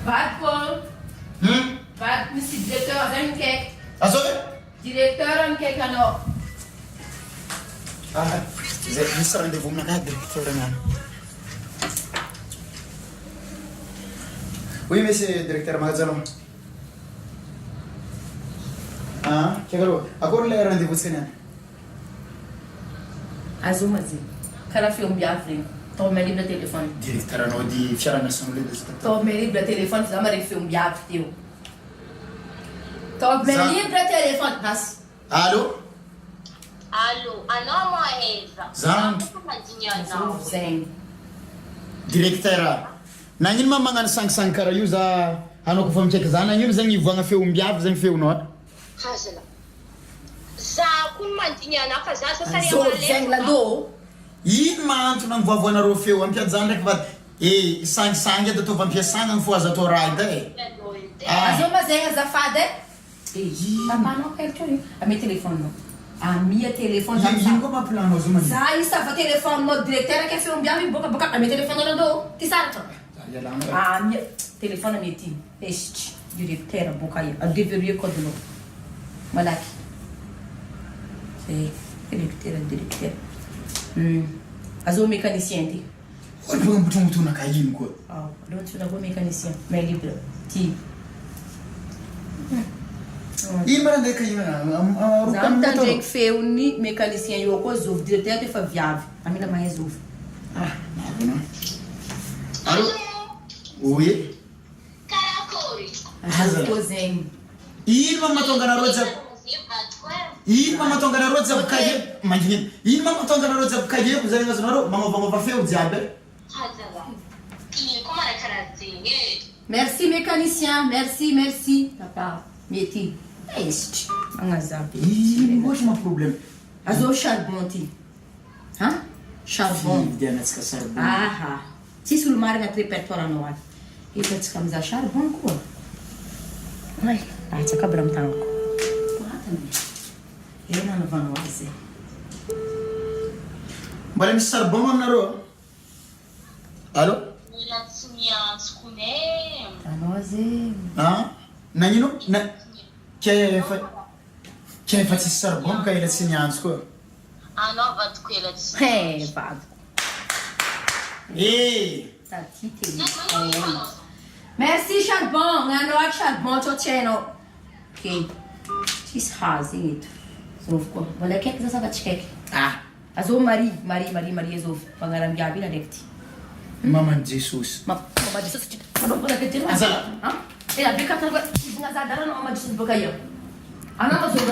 Vadiko ô! Hum? Vadiko misy directeur zay mikaiky. Azovy? Directeur mikaiky anao. Ah, zay misy rendez-vous aminakahy directeur niany. Oui monsieur directeur magnaja anao. Ah, keka aloha, akory ilay rendez-vous tsika niany? Azoma zegny. Karaha feom-biavy regny. Tao main libre téléphone. Directeur anao edy fiarahamiasanao le izy tato. Tao main libre téléphone fa za maregny feom-biavy teo. Tao main libre téléphone. Hasy. Allô. Allô, anao moa aiza? Zandry. Za koa mandigny anao. Azovy zegny. Directeur, nagnino ma magnano sangisangy karaha io za anao kofa mikaiky za nagnino zegny ivoagna feom-biavy zegny feonao a? Hazina. Za koa no mandigny anao fa za zao sary Azovy zegny amalefaka. lando ô. Ino ma antony agnovoavoanareo feo ampiajany ndraiky vady e sangisangy edy ataovy ampiasagna fô aza atao raha edy e. Ah. Azovy ma zegny azafady e. Tapahanao kailitra io. Amia téléphone nao. Amia téléphone za Ino koa mampilanao zao manino? Za isava téléphone nao directeur ke feom-biavy miboaka boka amia téléphone nao lando ô. Ty sarotra. Za ialana. Amia téléphone amia ty. Esitry directeur boka aia. A deverrouiller code nao. Malaky. Zay directeur directeur. Hum. Azao mécanicien ty. Olo magnamboatra moto naka ino koa. Ao, aleo antsoina koa mécanicien, main libre, ty. Ino ma raha ndraiky ino Za mitandregny feon'ny mécanicien io koa zovy directeur ty efa viavy, fa mila mahay zovy. Ah, marina. Allô? Oui. Karakôry? Azo koa zegny. Ino ma mahatonga anareo jiaby Ino ma mahatonga anareo jiaby kahie mangina Ino ma mahatonga anareo jiaby kahieko zay azonareo magnovagnova feo jiaby e. Hazava. Ino koa mara karaha zegny e. Merci mécanicien, merci merci papa mety esitry magnazava be. Ino loatra ma problème. Azao charbon ty an charbon. Fividianantsika charbon. Aha. Tsisy olo marigna anaty repertoire anao any. Efa tsika mizaha charbon koa. Hay, latsaka aby raha tagnako. Koratana e. Eo nanaovanao azy zay. Mbola misy charbon aminareo a? Allô? Mbola tsy miantso kony e. Anao zegny. An? Nagnino? Na ke efa ke efa tsisy charbon ka ela tsy niantso koa. Anao vadiko ela tsy He, niantso. vadiko. Eh! Taty téléphone. Merci charbon, gnanao ato charbon tsao tsy hainao. Ok. Tsisy hazo zegny eto. Zovy koa. Mbola akaiky za sa fa tsy akaiky? Ah! Azovy Marie, Marie, Marie, Marie azovy. Mpagnaramiavy ina ndraiky ty. Maman'i Jesosy. Ma Mama Jesosy tsy manao mbola be tena. Azala. Ah? Ela be ka tany koa. Ivogna za dara anao Mama Jesosy boka io. Anao ma zovy.